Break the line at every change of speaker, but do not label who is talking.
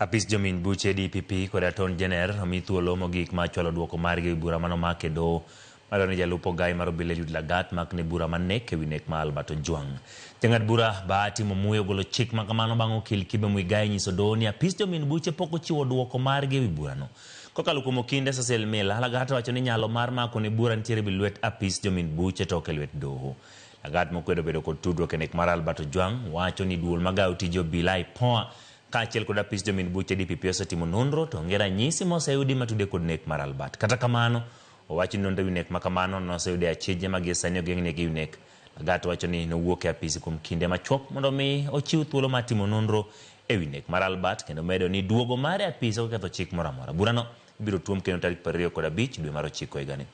Apis jomin buche DPP kod Attorney General omi thuolo mogik mar chwalo duoko margi ewi bura mane omak e doho madwaro ni jalup ogai mar obila Eliud Lagat makne bura mar nek ewi nek mar Albert Ojwang. Jang'ad bura Bahati Mumuya ogolo chik ma kamano bang' okil Kibe Muigai nyiso doho ni apis jomin buche pok ochiwo duoko margi ewi burano. Kokalo kuom okinde Cecil Miller, Lagat owacho ni nyalo mar makone bura nitiere ewi lwet apis jomin buche to ok e lwet doho. Lagat mokwedo bedo kod tudruok e nek mar Albert Ojwang wacho ni duol magayo tije obila IPOA kaachiel kod apis jomin buche DPP osetimo nonro to onge ranyisi moseyudi matude kod nek mar Albert. Kata kamano, owacho ni nonro ewi nek ma kamano noseyud e achije ma gie sani ogeng'negi ewi nek. Lagat wacho ni nowuok e apisi kuom kinde machuok mondo mi ochiw thuolo mar timo nonro ewi nek mar Albert kendo medo ni duogo mare e apis ok oketho chik moro amora. Burano ibiro tuom kendo tarik 25 dwe mar ochiko higani.